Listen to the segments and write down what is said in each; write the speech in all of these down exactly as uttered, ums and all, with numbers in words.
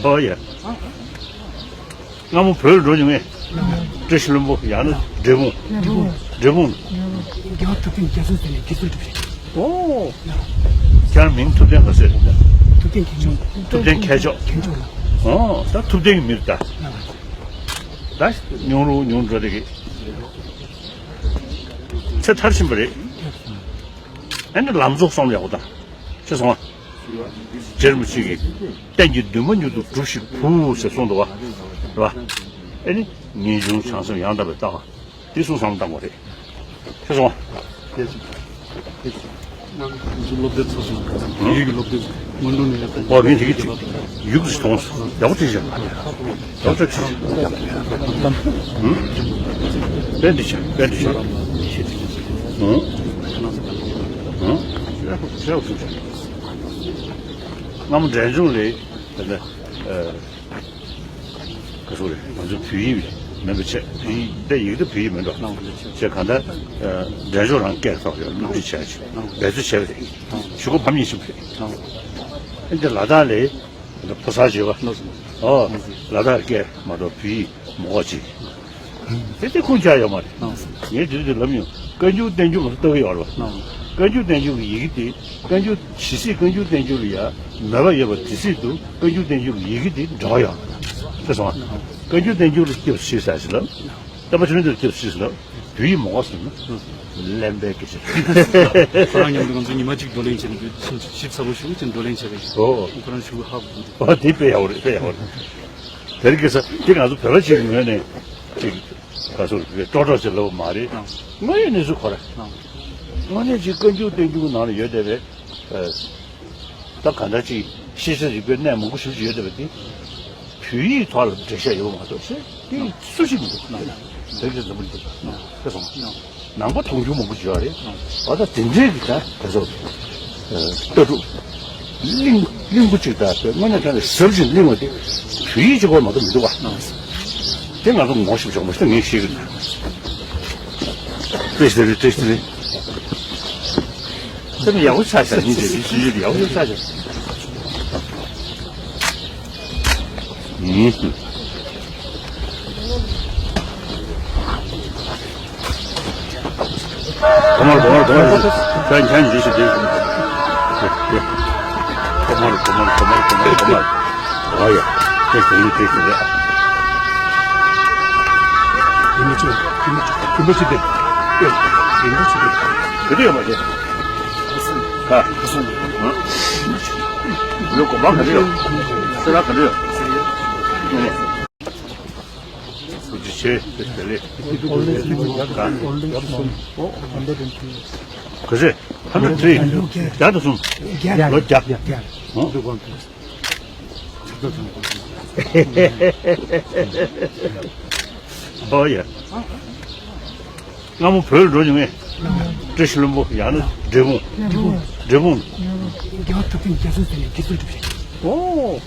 ཨོ་ཡ། སྔ་མོ་བོད་ལ་འགྲོ་མྱོང་ངས། བཀྲ་ཤིས་ལྷུན་པོ། ཡང་ན་འབྲས་སྤུངས། འབྲས་སྤུངས། རྒྱལ་བ་ཐུབ་བསྟན་རྒྱ་མཚོ་ཟེར་ནས་དགེ་ཚུལ་གྲུབ་རེད། ཨོ། ཁྱེད་རང་མིང་ཐུབ་བསྟན་ག་ཟེར་རེད། ཐུབ་བསྟན་མཁས་མཆོག་ཐུབ་བསྟན་མཁས་མཆོག་མཁས་མཆོག་ལགས། ཨོ། ད་ཐུབ་བསྟན་གྱི་མི་རེད་ད། ད་ཉུང་རུ་ཉུང་འགྲོ་བསྡད་ཀྱི། ཚེ་མཐར་ཕྱིན་པ་རེད། ཨ་ནི་ལམ་གཙོ་བསམ་ཡག་པོ་དང་། ཤེས་སོང་ང་། རྗེ་རིན་པོ་ཆེ་གིས་གཏན་གྱི་འདུན་མ་མྱུར་དུ་སྒྲུབས་ཤིག་བུ་ཟེར་གསུངས་འདུག་བ། རེད་བ། ཨ་ནི་ངེས་འབྱུང་བྱང་སེམས་ཡང་དག་པའི་ལྟ་བ། འདི་གསུངས་བསམ་བློ་བཏང་དགོས་རེད། ཤེས་སོང་ང་། ང་ཚོ་སློབ་དེབ་ཚོ་སོང་། ཡིག་གི་སློབ་དེབ་སྔོན་འགྲོ་ནས་ཡར་ཨོ་ངས་དེ་གི་ཡིག་གཟིགས་མཐོང་སོང་། ཡག་པོ་བྲིས་བཞག་ཡག་པོ་བྲིས་བཞག་ཨུམ། དཔེ་འདི་བྱ། དཔེ་འདི་བྱ། ཨུམ། ཨུམ། ཡག་པོ་བྲིས་བཞག་སྔ་མོ་འབྲས་ལྗོངས་ལས་དེ་འདྲ་ཨ། ག་སོ་རེད། ང་ཚོ་བོད་ཡིག་མིན་པ་བྱས། བོད་ཡིག་འདི་ཡིག་འདི་བོད་ཡིག་མིན་འགྲོ། ནང་བཞིན་བྱས་གང་ལྟར་འབྲས་ལྗོངས་རང་སྐད་ཐོག་ཡོད། སློབ་ཁྲིད་བྱས་ཤིང་འབད་རྩོལ་བྱས་པ་རེད། གཞུག་གུ་བམ་ཡིན་ཞིག་རེད། འདི་ལ་དྭགས་ལས་ཕོ་གསར་བརྗོད་པ། ཨོ། ལ་དྭགས་སྐད་མ་གཏོགས་བོད་ཡིག་མ་གོ་ཅིག་དེ་དེ་ཁུངས་ཆགས་ཡོད་མ་རེད། ངས་དེ་དུས་ལབ་མྱོང་། བཀའ་འགྱུར་བསྟན་འགྱུར་ང་ཚོ་ལྟ་གི་ཡོད་རེད་པ། བཀའ་འགྱུར་བསྟན་འགྱུར་གྱི་ཡི་གེ་དེ། བཀའ་འགྱུར་ཇི་སྲིད་བཀའ་འགྱུར་བསྟན་འགྱུར་ལ་ཡང་མོས་པ་ཡོད་པ་དེ་སྲིད་དུ་བཀའ་འགྱུར་བསྟན་འགྱུར་གྱི་ཡི་གེ་དེ་འགྲོ་གི་ཡོད་རེད། ཤེས་སོང་ང་། བཀའ་འགྱུར་བསྟན་འགྱུར་ལ་སྐྱབས་སུ་མཆི་ཟེར་ཞིག་ལབ། བསྟན་པ་ཆོས་མིན་ལ་སྐྱབས་སུ་མཆི་ཟེར་ལབ། བོད་ཡིག་མ་གོ་ཟེར་ན། གླེན་པའི་སྐད་ཆ་རེད། ཁོ་རང་མཉམ་དུ་ང་ཚོ་ཉི་མ་གཅིག་བགྲོ་གླེང་བྱས་ནས་ཞིབ་ཞིབ་ཚགས་པོ་ཞུ་ཅིག་བགྲོ་གླེང་བྱས་པ་ཡིན། ཨོ། ཁོ་རང་ཞུ་ཧ་གོ་གི་འདུག་ཨོ་དེ་དཔེ་ཡག་པོ་རེད། དཔེ་ཡག་པོ་རེད། དེ་རིང་ཁ་སང་དེ་ང་ཚོ་བོད་པ་ཞིག་གི་ངོས་ནས་ཅིག་ག་ཚོད་རེད། ཀྲོག་ཀྲོག་ཅིག་ལབ་པ་མ་རེད། ཨང་། དངོས་ཡོད་གནས་ཚུལ་ཁོ་ར། ཨང་། དངོས་གནས་ཅིག་བཀའ་འགྱུར་བསྟན་འགྱུར་ནང་ལ་ཡོད་བསྡད་པའི་ཨ། ད་གང་འདྲ་ཅིག་ཤེས་བྱ་རིག་པའི་གནས་མང་པོ་ཞེ་པོ་ཅིག་ཡོད་བསྡད་པ་དེ། བོད་ཡིག་ཐོག་ལ་འགྲེལ་བཤད་ཡོད་པ་མ་གཏོགས་ཤེས་དེ་སུ་ཞིག་མི་འདུག་དེ་གི་འཛམ་བུ་གླིང་དུ་ཤེས་སོང་། ནང་པ་མཐོང་ཆུང་མང་པོ་བྱོས་པ་རེད། འོ་ད་དེ་འདྲའི་གི་ད་ག་ཚོད་ལྟ་གྲུབ་གླིང་གླིང་བུ་གཅིག་ད་དཔེ་དངོས་གནས་དྲང་གནས་ཟབ་ཅིང་བརླིང་བ་དེ་བོད་ཡིག་གཅིག་པོ་མ་གཏོགས་མི་འདུག་བ། དེ་ང་ཚོ་ངོ་ཤེས་བྱུང་བ་ཞིག་ངས་ཤེས་ཀྱི་འདུག་བཀྲ་ཤིས་བདེ་ལེགས། བཀྲ་ཤིས་བདེ་ལེགས། ད་ནི་ཡག་པོ་ཆགས་ཤག་ཉིན་དེ་རིང་སྲིད་ཇུས་དེ་ཡག་པོ་ཆགས་ཤག་ཨུམ། གོ་མར་གོ་མར་གོ་མར། ཁྱོད་ཁྱོད་འཇིགས་སུ་འཇིགས་སུ། གོ་མར་གོ་མར་གོ་མར་གོ་མར་གོ་མར། ཨ་ཡ། དེ་དེ་ནི་དེ་དེ་རེད། ཡིན་མ་ཆོག་ཡིན་མ་ཆོག་ཡིན་པ་ཞིག་དེ། ཡིན་པ་ཞིག་དེ། ག་དུས་ཡོད་མ་རེད། ཁ། ཡོད་གོ་མ་ག་དུས་ཡོད། སེ་ར་ག་དུས་ཡོད། ཐུགས་རྗེ་ཆེ། བཀྲ་ཤིས་བདེ་ལེགས། ག་ཚོད། ཧན་ཌེ་ཌི་ཐི་རི། བརྒྱ་དང་གསུམ། ལོ་བརྒྱ། ཨོ། ཨོ་ཡ། སྔ་མོ་བོད་ལ་འགྲོ་མྱོང་ངས། བཀྲ་ཤིས་ལྷུན་པོ། ཡང་ན་འབྲས་སྤུངས། འབྲས་སྤུངས། རྒྱལ་བ་ཐུབ་བསྟན་རྒྱ་མཚོ་ཟེར་ནས་དགེ་ཚུལ་གྲུབ་རེད། ཨོ།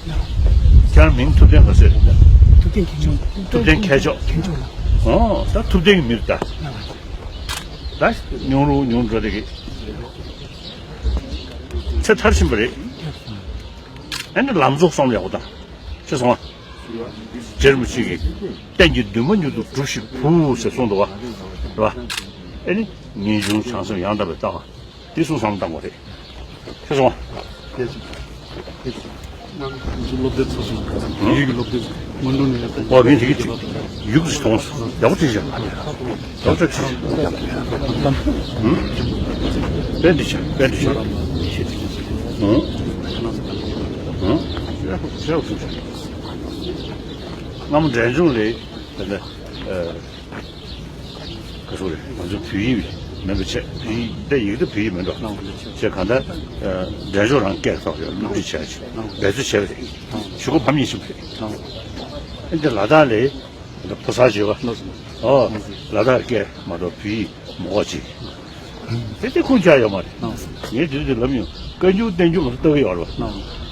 ཁྱེད་རང་མིང་ཐུབ་བསྟན་ག་ཟེར། ཐུབ་བསྟན་མཁས་མཆོག་ཐུབ་བསྟན་མཁས་མཆོག་མཁས་མཆོག་ལགས། ཨོ་ད་ཐུབ་བསྟན་གྱི་མི་རེད་ད། ད་ཉུང་རུ་ཉུང་འགྲོ་བསྡད་ཀྱི། ཚེ་མཐར་ཕྱིན་པ་རེད། ཨ་ནི་ལམ་གཙོ་བསམ་ཡག་པོ་དང་། ཤེས་སོང་ང་། རྗེ་རིན་པོ་ཆེ་གིས་གཏན་གྱི་འདུན་མ་མྱུར་དུ་སྒྲུབས་ཤིག་བུ་ཟེར་གསུངས་འདུག་བ། རེད་བ། ཨ་ནི་ངེས་འབྱུང་བྱང་སེམས་ཡང་དག་པའི་ལྟ་བ། འདི་གསུངས་བསམ་བློ་བཏང་དགོས་རེད། ཤེས་སོང་ང་། ང་ཚོ་སློབ་དེབ་ཚོ་སོང་། ཡིག་གི་སློབ་དེབ་སྔོན་འགྲོ་ནས་ཡར་ཨོ་ངས་དེ་གི་ཡིག་གཟིགས་མཐོང་སོང་། ཡག་པོ་བྲིས་བཞག་ཡག་པོ་བྲིས་བཞག་ཨུམ། དཔེ་འདི་བྱ། དཔེ་འདི་བྱ། ཨུམ། ཨུམ། ཡག་པོ་ཡག་པོ་བྲིས་བཞག་སྔ་མོ་འབྲས་ལྗོངས་ལས་དེ་འདྲ་ཨ། ག་སོ་རེད། ང་ཚོ་བོད་ཡིག་མིན་པ་བྱས། བོད་ཡིག་འདི་ཡིག་འདི་བོད་ཡིག་མིན་འགྲོ། ནང་བཞིན་བྱས་གང་ལྟར་ཨ། འབྲས་ལྗོངས་རང་སྐད་ཐོག་ཡོད། སློབ་ཁྲིད་བྱས་ཤིང་འབད་རྩོལ་བྱས་པ་རེད། གཞུག་གུ་བམ་ཡིན་ཞིག་རེད། ཨ་འདི་ལ་དྭགས་ལས་ཕོ་གསར་བརྗོད་པ། ཨོ། ལ་དྭགས་སྐད་མ་གཏོགས་བོད་ཡིག་མ་གོ་ཅིག་དེ་དེ་ཁུངས་ཆགས་ཡོད་མ་རེད། ངས་དེ་དུས་ལབ་མྱོང་། བཀའ་འགྱུར་བསྟན་འགྱུར་ང་ཚོ་ལྟ་གི་ཡོད་རེད་བ།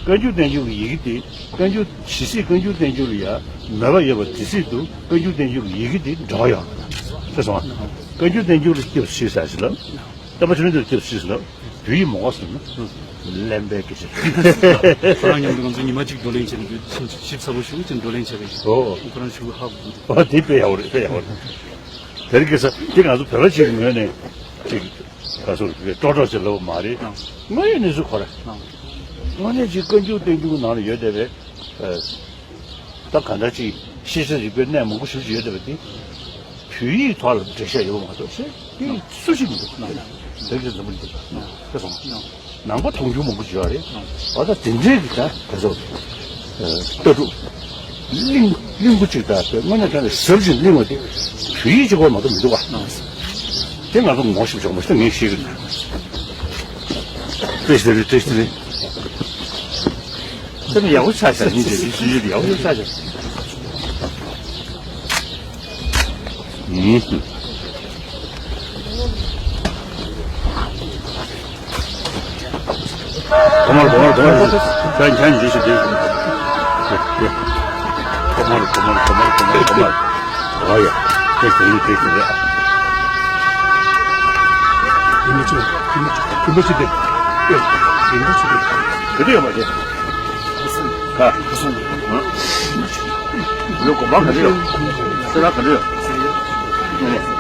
བཀའ་འགྱུར་བསྟན་འགྱུར་གྱི་ཡི་གེ་དེ། བཀའ་འགྱུར་ཇི་སྲིད་བཀའ་འགྱུར་བསྟན་འགྱུར་ལ་ཡང་མོས་པ་ཡོད་པ་དེ་སྲིད་དུ་བཀའ་འགྱུར་བསྟན་འགྱུར་གྱི་ཡི་གེ་དེ་འགྲོ་གི་ཡོད་རེད། ཤེས་སོང་ང་། བཀའ་འགྱུར་བསྟན་འགྱུར་ལ་སྐྱབས་སུ་མཆི་ཟེར་ཞིག་ལབ། བསྟན་པ་ཆོས་མིན་ལ་སྐྱབས་སུ་མཆི་ཟེར་ལབ། བོད་ཡིག་མ་གོ་ཟེར་ན། གླེན་པའི་སྐད་ཆ་རེད། ཁོ་རང་མཉམ་དུ་ང་ཚོ་ཉི་མ་གཅིག་བགྲོ་གླེང་བྱས་ནས་ཞིབ་ཞིབ་ཚགས་པོ་ཞུ་ཅིག་བགྲོ་གླེང་བྱས་པ་ཡིན། ཨོ། ཁོ་རང་ཞུ་ཧ་གོ་གི་འདུག་ཨོ་དེ་དཔེ་ཡག་པོ་རེད། དཔེ་ཡག་པོ་རེད། དེ་རིང་ཁ་སང་དེ་ང་ཚོ་བོད་པ་ཅིག་གི་ངོས་ནས་ཅིག་ག་ཚོད་རེད། ཀྲོག་ཀྲོག་ཅིག་ལབ་པ་མ་རེད། ཨང་། དངོས་ཡོད་གནས་ཚུལ་ཁོ་ར། ཨང་། དངོས་གནས་ཅིག་བཀའ་འགྱུར་བསྟན་འགྱུར་ནང་ལ་ཡོད་བསྡད་པའི། ད་ག་འདྲ་ཅིག་ཤེས་བྱ་རིག་པའི་གནས་མང་པོ་ཞིག་ཡོད་བསྡད་པ་དེ། བོད་ཡིག་ཐོག་ལ་འགྲེལ་བཤད་ཡོད་པ་མ་གཏོགས་ཤེས་དེ་སུ་ཞིག་མི་འདུག་དེ་གི་འཛམ་བུ་གླིང་དེ་ལ་དེ་སོང་། ནང་པ་མཐོང་རྒྱུ་མང་པོ་ཡོད་རེད། ཨ་ད་དེ་འདྲའི་གི་ད་དེ་ཚོ་ལྟ་གྲུབ་གླིང་གླིང་བུ་གཅིག་ད་དེ་དངོས་གནས་དྲང་གནས་ཟབ་ཅིང་བརླིང་བ་དེ་བོད་ཡིག་གཅིག་པོ་མ་གཏོགས་མི་འདུག་བ། དེ་ང་ཚོ་ངོ་ཤེས་ཆོག་མ་ཤེས་ངས་ཤེས་གི་རེད། བཀྲ་ཤིས་བདེ་ལེགས། བཀྲ་ཤིས་བདེ་ལེགས། ད་ནི་ཡག་པོ་ཆགས་ཤག་ཉིན་དེ་ཞུ་ཞུ་ཡག་པོ་ཆགས་ཤག་ཨུམ། གོ་མར་གོ་མར་གོ་མར། ཁྱོད་ཁྱོད་ཉིད་ཞིག་དེ། གོ་མར་གོ་མར་གོ་མར་གོ་མར་གོ་མར། ཨ་ཡ། དེ་དེ་ནི་དེ་དེ་རེད། ཡིན་མ་ཆུ་ཡིན་མ་ཆུ་ཡིན་མ་ཆུ་དེ། ཡིན་མ་ཆུ་དེ། ག་དུས་ཡོད་མ་རེད། ཁ། ཡོད་གོ་མར་ག་དུས་ཡོད། སེ་ར་ག་དུས་ཡོད།